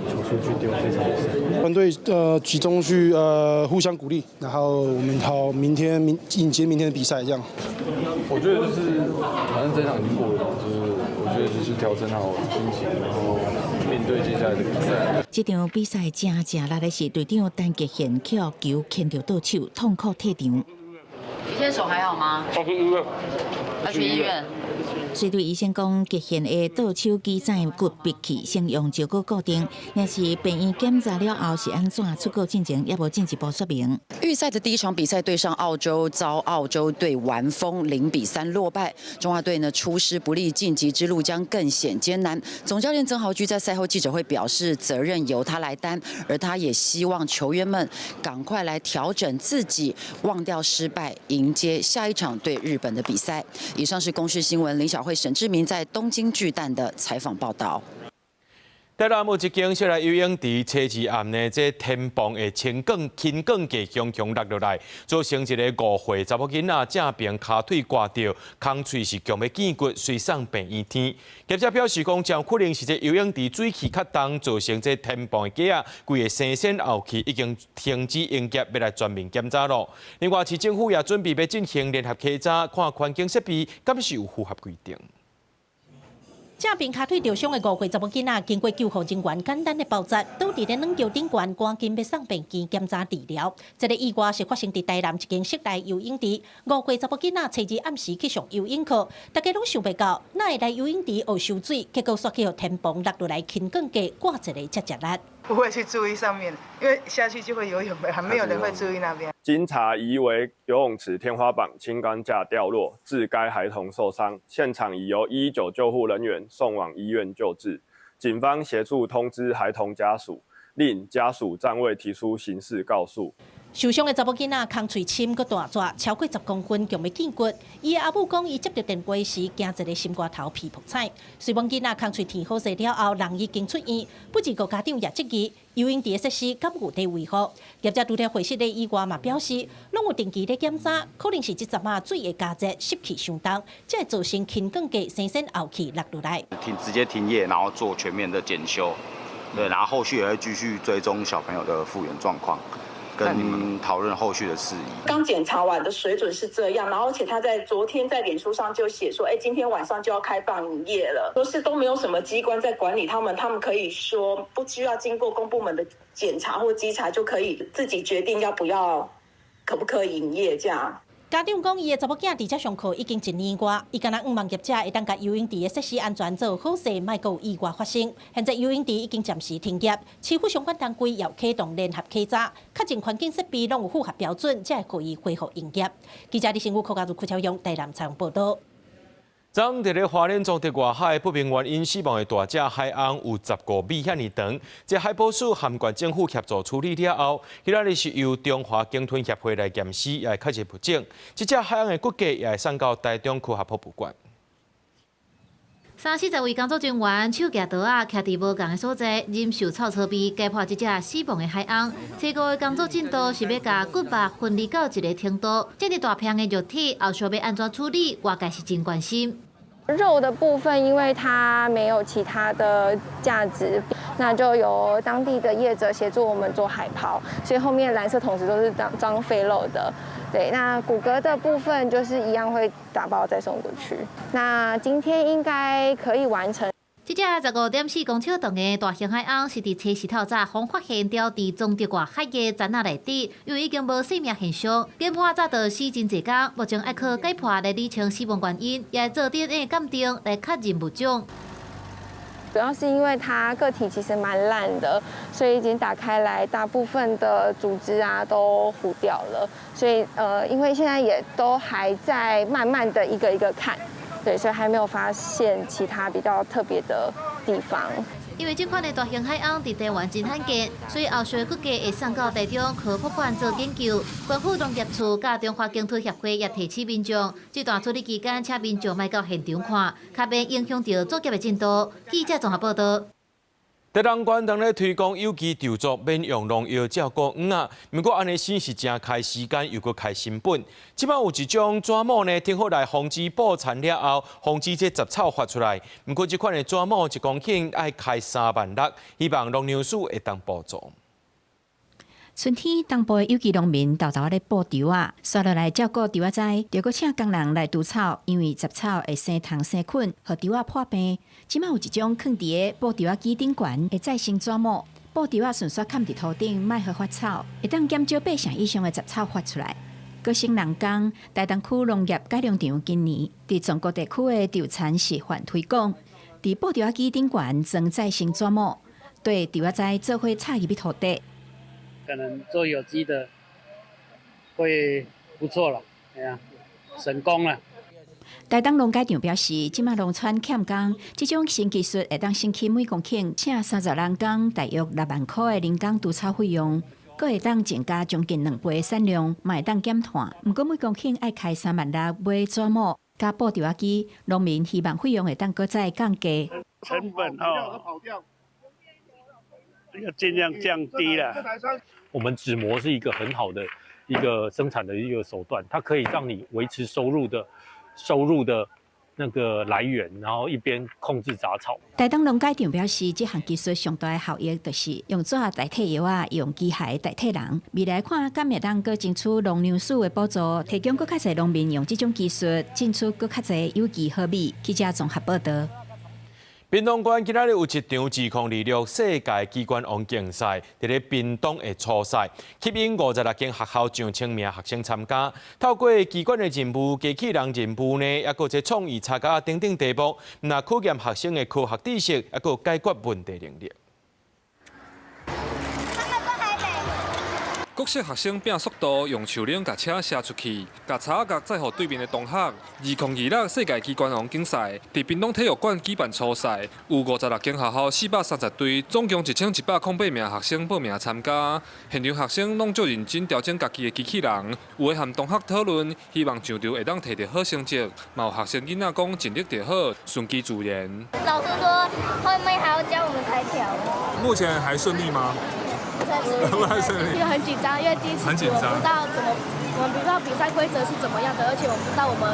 球速去丟這場比賽。團隊集中去互相鼓勵，然後我們好明天明迎接明天的比賽，這樣。我覺得就是反正這場已經過了，就是我覺得就是調整好心情，然後面對接下來的比賽。這場比賽真正力的是隊長陳傑憲予球牽著倒手，痛苦退場。你現在手還好嗎？要去醫院。要去醫院。隨隊醫生講，傑憲的倒手肌腱骨拔去，先用石膏固定。若是病院檢查了後是按怎，出國進前猶無進一步說明。預賽的第一場比賽對上澳洲，遭澳洲隊完封0比3落敗。中華隊呢出師不利，晉級之路將更顯艱難。總教練曾豪駒在賽後記者會表示，責任由他來擔，而他也希望球員們趕快來調整自己，忘掉失敗，迎接下一場對日本的比賽。以上是公視新聞林小慧、沈志明在東京巨蛋的採訪報道。台南有一間室內游泳池，初二暗呢，這天棚的輕鋼輕鋼架強強落落來，造成一个5歲查某囡仔正爿跤腿割著，空喙是強欲見骨，隨送病院天。業者表示講，真可能是這游泳池水氣較重，造成這天棚的架仔規个生鉎後去，已經停止營業，欲來全面檢查囉。另外，市政府也準備欲進行聯合稽查，看環境設備敢是有符合規定。正爿跤腿著傷的5歲查某囡仔，經過救護人員簡單的包紮，倒佇咧軟橋頂懸，趕緊欲送病院檢查治療。這个意外是發生佇台南一間室內游泳池，5歲查某囡仔初二暗時去上游泳課，大家攏想袂到，哪會來游泳池學泅水，結果煞去予天棚落落來輕鋼架掛一个遮吃力。不會去注意上面，因為下去就會游泳了，還沒有人會注意那邊。經查疑為游泳池天花板輕鋼架掉落，致該孩童受傷，現場已由119救護人員送往醫院救治，警方協助通知孩童家屬，令家屬暫未提出刑事告訴。受傷的查某囡仔空喙深閣大逝，超過10公分，強欲見骨。伊的阿母講，伊接著電話時驚一个心肝頭皮爆彩。雖罔囡仔空喙填好勢了後，人已經出院，不過家長也質疑游泳池的設施敢有佇維護。業者除了會室的以外嘛表示，攏有定期咧檢查，可能是這陣仔水的加熱濕氣傷重，才會造成輕鋼架生鉎後去落落來。停，直接停業，然後做全面的檢修，對，然後後續也會繼續追蹤小朋友的復原狀況。跟你們討論後續的事宜。剛檢查完的水準是這樣，然後而且他在昨天在臉書上就寫說，哎，今天晚上就要開放營業了，說是都沒有什麼機關在管理他們，他們可以說不需要經過公部門的檢查或稽查就可以自己決定要不要，可不可以營業這樣。家長講，伊的查某囝佇遮上課已經一年外，伊敢若向望業者會當共游泳池的設施安全做好勢，莫閣有意外發生。現在游泳池已經暫時停業，市府相關單位也啟動聯合稽查，確認環境設備攏有符合標準，才會予伊恢復營業。記者李新武、柯家如、柯超勇台南採訪報導。昨昏佇咧花蓮彰德外海不明原因死亡的大隻海鰪有15米遐爾長，這海保署和縣政府協助處理了後，彼仔日是由中華鯨豚協會來驗屍，也會確認物種。這隻海鰪的骨骼也會送到台中科學博物館。三四十位工作人員手舉刀仔，徛佇無仝的所在，忍受臭臭味，解剖這隻死亡的海鰪。初步的工作進度是欲共骨肉分離到一个程度。這麼大片的肉體，後續欲按怎處理，外界是真關心。肉的部分，因為它沒有其他的價值，那就由當地的業者協助我們做海拋，所以後面藍色桶子都是裝廢肉的。對，那骨骼的部分就是一樣會打包再送過去。那今天應該可以完成。這隻15.4公尺長的大型海鰪是佇初四透早予發現牢佇彰德外海的棧仔內底，因為已經無生命現象，研判早就死真濟工，目前愛靠解剖來釐清死亡原因，也會做 DNA 鑑定來確認物種。主要是因為它個體其實蠻爛的，所以已經打開來，大部分的組織啊都糊掉了。所以因為現在也都還在慢慢的一個一個看，對，所以還沒有發現其他比較特別的地方。因為這款的大型海鰪佇台灣真罕見，所以後續的骨骼會送到台中科博館做研究。縣府農業處佮中華鯨豚協會也提醒民眾，這段處理期間，請民眾莫到現場看，較免影響著作業的進度。記者綜合報道。台東縣當咧推廣有機稻作，免用農藥照顧魚仔。毋過按呢生是誠開時間，又閣開成本。這擺有一種紙帽呢，挺好來防止捕蠶了後，防止這雜草發出來。毋過這款的紙帽一公頃愛開3萬6，希望農糧署會當補助。春天東部的有機農民沓沓仔咧布稻仔，紲落來照顧稻仔栽，著閣請工人來除草，因為雜草會生蟲生菌，予稻仔破病。這擺有一種囥佇个布稻仔機頂懸的再生紙帽，布稻仔順紲崁佇塗頂，莫予發草，會當減少八成以上的雜草發出來。閣省人工，台東區農業改良場今年佇全國地區的稻田示範推廣，佇布稻仔機頂懸裝再生紙帽，對稻仔栽做伙插入去塗底。可能做有機的會不錯了，哎呀，省工了。台東農改場表示，這馬農村欠工，這種新技術會當省去每公頃請30人工，大約6萬箍的人工除草費用，閣會當增加將近2倍的產量，嘛會當減碳。毋過每公頃愛開3萬6買紙帽佮布稻仔機，農民希望費用會當閣再降低。成本哦，要盡量降低啦。我們紙膜是一個很好的一個生產的一個手段，它可以讓你維持收入的那個來源，然後一邊控制雜草。台東農改場表示，這項技術上大的效益就是用紙代替藥仔，用機械代替人。未來看敢會當閣爭取農糧署的補助，提供閣較濟農民用這種技術，種出閣較濟有機好米。記者綜合報道。屏東縣今仔日有一場2026世界機關王競賽，佇咧屏東的初賽，吸引56間學校上千名學生參加。透過機關的任務、機器人任務呢，抑閣這創意插膠等等題目，毋但考驗學生的科學知識，抑閣解決問題能力。國小學生拼速度，用樹輪共車卸出去，共插仔角載予對面的同學。2026世界機關王競賽，佇屏東體育館舉辦初賽，有56間學校430隊，總共1108名學生報名參加。現場學生攏足認真調整家己的機器人，有的和同學討論，希望上場會當摕著好成績。嘛有學生囡仔講盡力就好，順其自然。老師說後面還要教我們彩條。目前還順利嗎？因為很緊張，因為第一次我們不知道怎麼，我們不知道比賽規則是怎麼樣的，而且我們不知道我們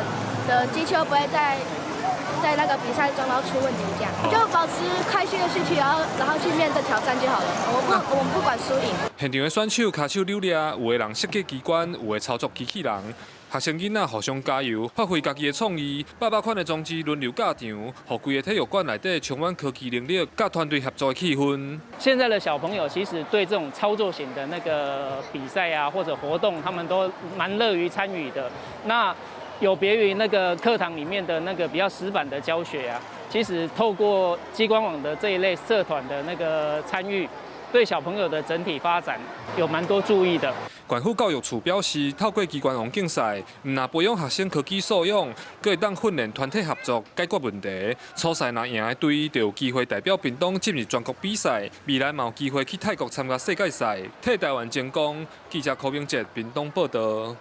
的機器會不會在那個比賽中然後出問題，這樣就保持開心的心情，然後去面對挑戰就好了。我們不管輸贏。現場的選手跤手扭掠，有的人設計機關，有的操作機器人。學生囡仔互相加油，發揮家己的創意，百百款的裝置輪流駕場，予規个體育館內底充滿科技能力佮團隊合作的氣氛。現在的小朋友其實對這種操作型的那個比賽啊，或者活動，他們都蠻樂於參與的。那有別於那個課堂裡面的那個比較死板的教學啊，其實透過機關網的這一類社團的那個參與，對小朋友的整體發展有蠻多注意的。縣府教育處表示，透過機關王競賽，毋但培養學生科技素養，閣會當訓練團體合作，解決問題。初賽若贏的隊，就有機會代表屏東進入全國比賽，未來嘛有機會去泰國參加世界賽，替台灣爭光。記者柯明哲屏東報道。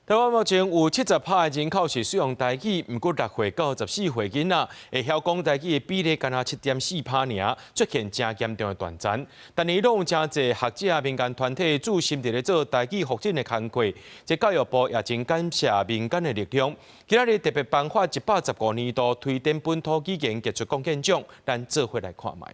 台灣目前有70%的人口是使用台語，毋過6歲到14歲囡仔會曉講台語的比例干焦7.4%爾，出現誠嚴重的斷層。逐年攏有誠濟學者、民間團體注心佇咧做台語復振的工課。這教育部也真感謝民間的力量。今仔日特別頒發115年度推展本土語言傑出貢獻獎，咱做伙來看覓。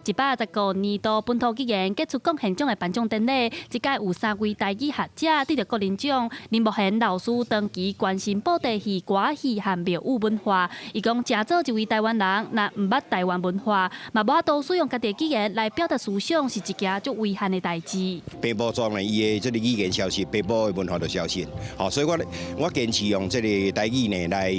115年度本土語言傑出貢獻獎的頒獎典禮，這屆有三位台語學者得著個人獎。林木賢老師長期關心布袋戲、歌仔戲和廟宇文化，伊講誠做一位台灣人，若毋捌台灣文化，嘛無法度使用家己的語言來表達思想，是一件足遺憾的代誌。北部莊呢，伊的這个語言消失，北部的文化就消失。好，所以我堅持用這個台語呢來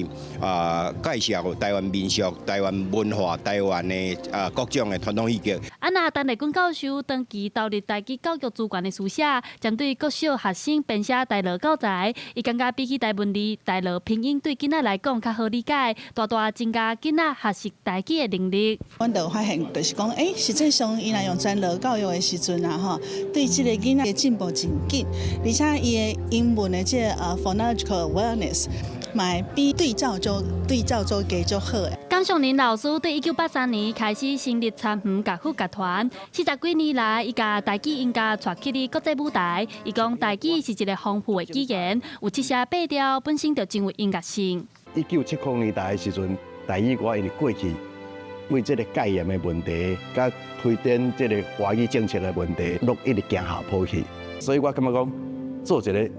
介紹台灣民俗、台灣文化、台灣的各種的傳統。刺激。啊，那陳麗君教授長期投入台語教育資源的書寫，針對國小學生編寫台樂教材，伊感覺比起台文字、台樂拼音對囡仔來講較好理解，大大增加囡仔學習台語的能力。阮就發現，就是講，實際上伊若用全樂教育的時陣啊，吼，對這個囡仔的進步真緊，而且伊的英文的這個phonological awareness，嘛會比對照組加足好的。江淑玲老師對1983年開始成立參園樂府樂團，40幾年來，伊共台語音樂帶去佇國際舞台。伊講台語是一個豐富的語言，有七聲八調，本身就真有音樂性。1970年代的時陣，台語歌因為過去為這個戒嚴的問題，佮推展這個華語政策的問題，攏一直行下坡去。所以我感覺講，做一個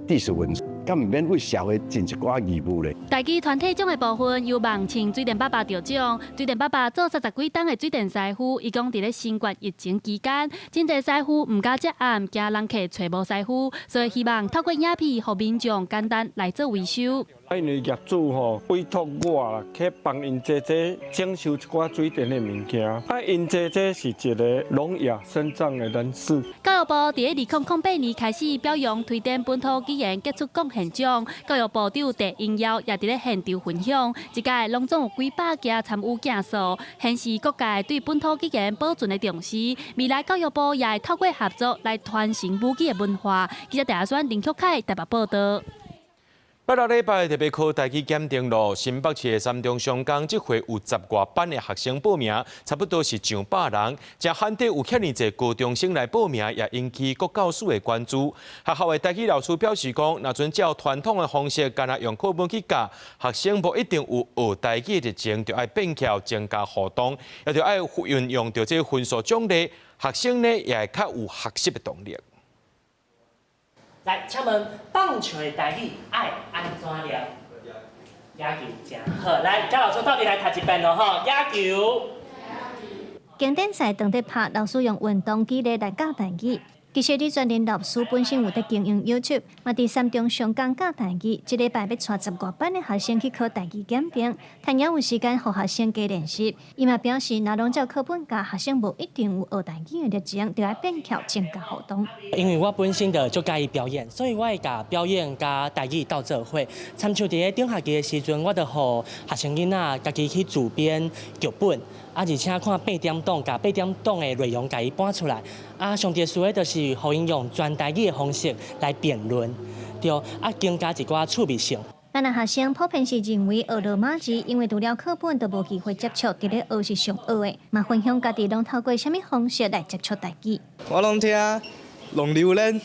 知識分子，敢毋免為社會盡一寡義務咧。台語團體獎的部分由望清水電爸爸得獎。水電爸爸做30幾冬的水電師傅，伊講佇咧新冠疫情期間，真濟師傅毋敢接案，驚人客揣無師傅，所以希望透過影片，予民眾簡單來做維修。因為業主吼委託我啦，去幫𪜶姐姐整修一寡水電的物件。啊，𪜶姐姐是一個聾啞身障的人士。教育部佇咧2008年開始表揚推展本土語言傑出貢獻獎，教育部長鄭英耀也佇咧現場分享，這屆攏總有幾百件參與競賽，顯示各界對本土語言保存的重視。未來教育部也會透過合作來傳承母語的文化。記者鄭阿選、林曲凱台北報道。拜六禮拜特別考台語檢定咯，新北市的三中商工這回有10外班的學生報名，差不多是上百人。真罕得有遐爾濟高中生來報名，也引起各教師的關注。學校的台語老師表示講，若遵照傳統的方式，干焦用課本去教，學生無一定有學台語的熱情，就愛變巧增加互動，也就愛運用著這分數獎勵，學生呢也會較有學習的動力。來，請問棒球的台語愛按怎念？野球真好，來，教老師鬥陣來讀一遍囉吼，野球。經典賽當咧拍，老師用運動舉例來教台語。其實李專林老師本身有佇經營 YouTube，嘛佇三中上工教台語。這禮拜欲帶10外班的學生去考台語檢定，趁猶有時間予學生加練習。伊嘛表示，若攏照課本教，學生無一定有學台語的熱情，就愛變巧增加互動。因為我本身就足佮意表演，所以我會共表演佮台語鬥做伙。親像佇咧頂學期的時陣，我就予學生囡仔家己去自編劇本。啊，而且看八點檔，共八點檔的內容共伊搬出來。啊，上特殊的就是予𪜶用全台語的方式來辯論，對，啊，增加一寡趣味性。咱的學生普遍是認為學羅馬字，因為除了課本都無機會接觸，佇咧學是上學的，嘛分享家己攏透過啥物方式來接觸台語。我攏聽龍榴蓮。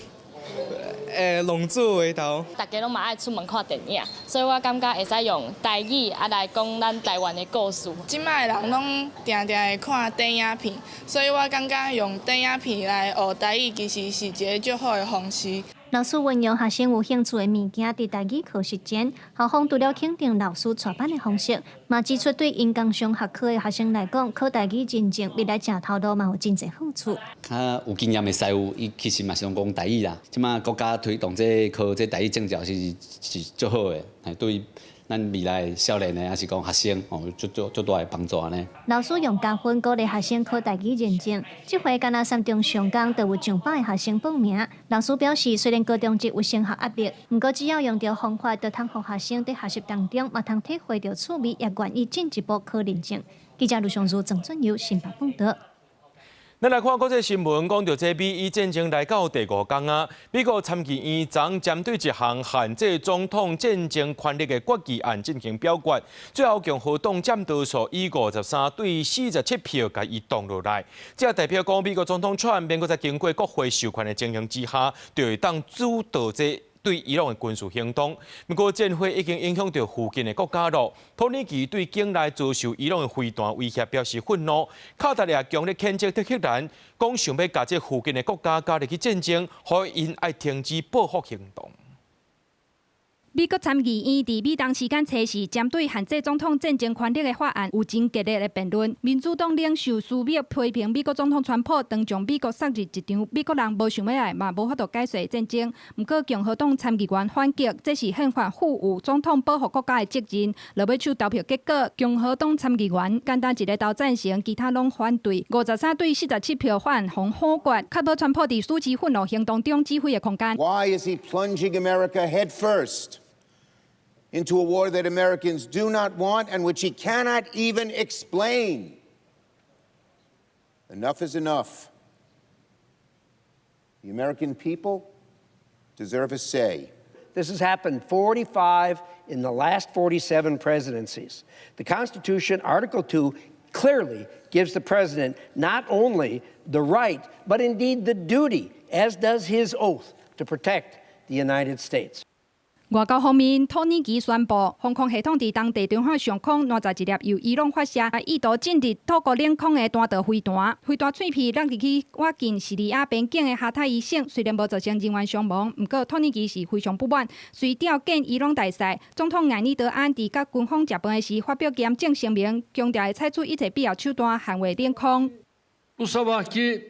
龍珠話頭。大家攏嘛愛出門看電影，所以我感覺會使用台語啊來講咱台灣的故事。這擺的人攏定定會看電影片，所以我感覺用電影片來學台語，其實是一個足好的方式。老師運用學生有興趣的物件，佇台語課實踐。校方除了肯定老師帶班的方式，嘛指出對𪜶仝上學科的學生來講，考台語認證未來食頭路嘛有真濟好處。較有經驗的師傅，伊其實嘛是攏講台語啦。這擺國家推動這個考這台語證照是足好的，係對咱未來少年的，抑是講學生哦，足足足大的幫助按呢。老師用加分鼓勵學生考台語認證，這回干焦三中上工就有上百个學生報名。老師表示，雖然高中職有升學壓力，毋過只要用著方法，就通予學生佇學習當中，嘛通體會著趣味，也願意進一步考認證。記者盧尚如、鄭俊友新北報道。咱來看國際新聞，講著這美伊戰爭來到第五工啊！美國參議院昨針對一項限制總統戰爭權力的決議案進行表決，最後共和黨佔多數，以53對47票共伊擋落來。這代表講美國總統川普免閣再經過國會授權的情形之下，就會當主導這對伊朗的軍事行動。不過戰火已經影響著附近的國家囉。土耳其對境內遭受伊朗的飛彈威脅表示憤怒。卡達也強烈譴責德黑蘭，講想欲共這附近的國家加入去戰爭，予𪜶愛停止報復行動。美國參議院佇美東時間初四，針對限制總統戰爭權力的法案有真激烈的辯論。民主黨領袖舒默批評美國總統川普當將美國殺入一場美國人無想欲來嘛無法度解決的戰爭。毋過共和黨參議員反擊，這是憲法賦予總統保護國家的責任。落尾手投票結果，共和黨參議員簡單一个投贊成，其他攏反對。53對47票，法案予否決，確保川普佇輸辭憤怒行動中指揮的空間。 Why is he plunging America head first into a war that Americans do not want and which he cannot even explain? Enough is enough. The American people deserve a say. This has happened 45 in the last 47 presidencies. The Constitution, Article 2, clearly gives the president not only the right, but indeed the duty, as does his oath, to protect the United States. 外交方面，土耳其宣布防空系統佇當地中海上空攔截一粒由伊朗發射、意圖進入土國領空的彈道飛彈，飛彈碎片落入去倚近敘利亞邊境的哈塔伊省，雖然無造成人員傷亡，毋過土耳其是非常不滿，隨調見伊朗大使。總統艾爾多安佇佮軍方食飯的時發表嚴正聲明，強調會採取一切必要手段捍衛領空。 Bu sabahki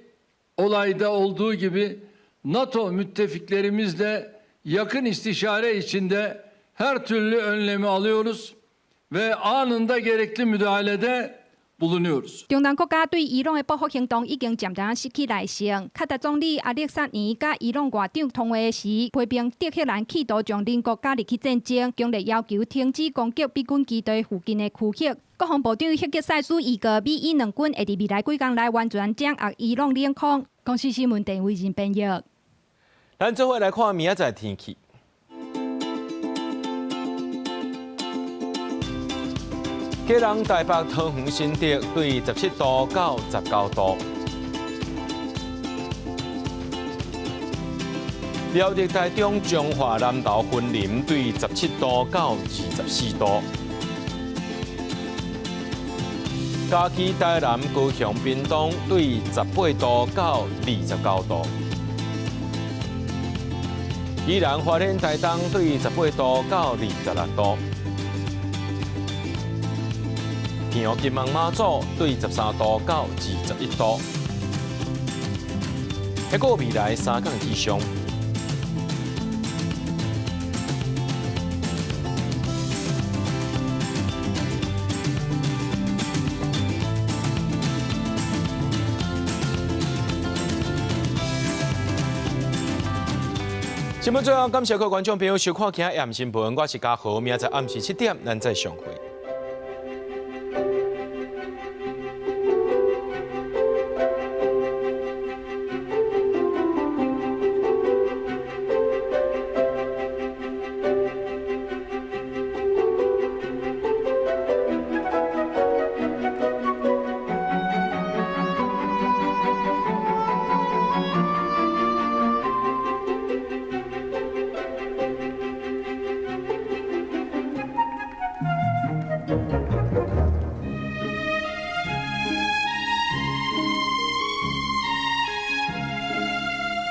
olayda olduğu gibi NATO müttefiklerimizle yakın istişare içinde her türlü önlemi alıyoruz ve anında gerekli müdahalede bulunuyoruz. 中東國家對伊朗的報復行動已經漸漸失去耐性。卡達總理阿勒薩尼佮伊朗外長通話時，批評德黑蘭企圖將鄰國加入去戰爭，強烈要求停止攻擊美軍基地附近的區域。國防部長赫格塞斯預告，美伊兩軍會佇未來幾工內完全掌握伊朗領空。公視新聞鄭偉仁編譯。咱做伙來看明仔載天氣。基隆、台北、桃園、新竹對17度到19度。苗栗、台中、彰化、南投、雲林對17度到24度。嘉義、台南、高雄、屏東對18度到29度。宜蘭、花蓮、台東對18度到26度。澎湖、金門、馬祖對13度到21度。彼個未來三工氣象。新聞最後，感謝各位觀眾朋友收看今日新聞，我是嘉豪，明仔載暗時7點，咱再相會。